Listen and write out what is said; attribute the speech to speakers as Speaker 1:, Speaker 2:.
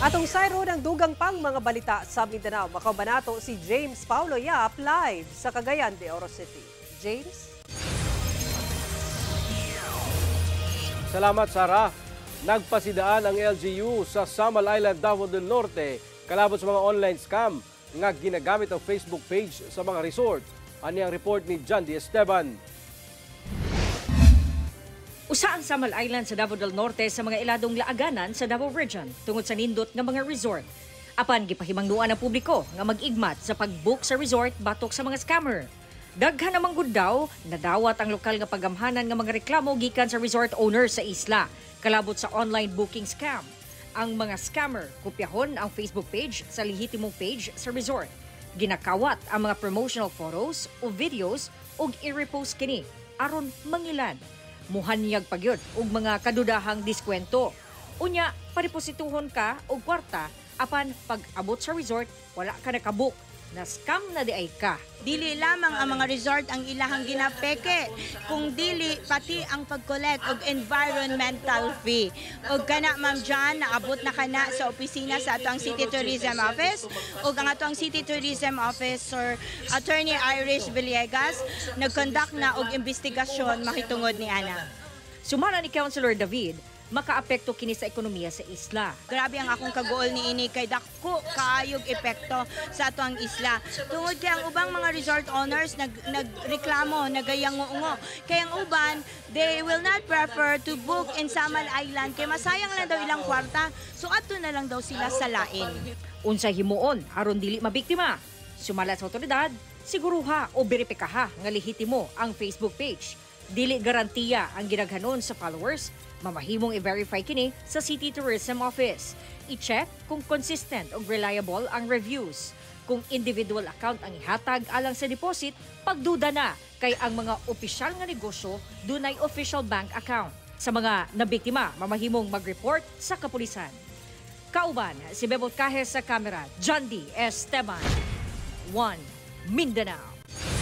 Speaker 1: Atong sayro ng dugang pang mga balita sa Mindanao. Makauban nato si James Paulo Yap live sa Cagayan de Oro City. James?
Speaker 2: Salamat, Sara. Nagpasidaan ang LGU sa Samal Island, Davao del Norte kalabot sa mga online scam nga ginagamit ang Facebook page sa mga resort. Ani ang report ni John D. Esteban.
Speaker 3: Usa ang Samal Island sa Davao del Norte sa mga iladong laaganan sa Davao Region tungod sa nindot nga mga resort. Apan gipahimangnuan ang publiko nga mag-igmat sa pag-book sa resort batok sa mga scammer. Daghan namang gud daw nadawat ang lokal nga pagamhanan nga mga reklamo gikan sa resort owner sa isla kalabot sa online booking scam. Ang mga scammer kopyahon ang Facebook page sa lehitimong page sa resort. Ginakawat ang mga promotional photos o videos ug i-repost kini aron mangilad. Muhanyag pagyud og mga kadudahang diskwento. Unya, padeposituhon ka og kwarta apan pag abot sa resort wala ka nakabook. Na scam na di ay ka.
Speaker 4: Dili lamang ang mga resort ang ilahang ginapeke, kung dili pati ang pag-collect og environmental fee. Og kana, Ma'am John, naabot na kana sa opisina sa atoang City Tourism Office ug ang atoang City Tourism Office Sir Attorney Irish Villegas nag-conduct na og investigasyon mahitungod ni ana.
Speaker 3: Sumala ni Councilor David, makaapekto kini sa ekonomiya sa isla.
Speaker 4: Grabe ang akong kaguol ni ini kay dako kaayog epekto sa atoang isla. Tungod kay ang ubang mga resort owners nagreklamo, nagayango-ungo. Kay ang uban, they will not prefer to book in Samal Island kay masayang lang daw ilang kwarta. So adto na lang daw sila sa lain.
Speaker 3: Unsay himuon aron dili mabiktima? Sumala sa otoridad, siguruha o beripikaha nga lehitimo ang Facebook page. Dili garantiya ang gidaghanon sa followers, mamahimong i-verify kini sa City Tourism Office. I-check kung consistent o reliable ang reviews. Kung individual account ang ihatag alang sa deposit, pagduda na kay ang mga opisyal nga negosyo dunay official bank account. Sa mga nabiktima, mamahimong mag-report sa kapulisan. Kauban si Bebot Cajes sa kamera, John D. Esteban. 1 Mindanao.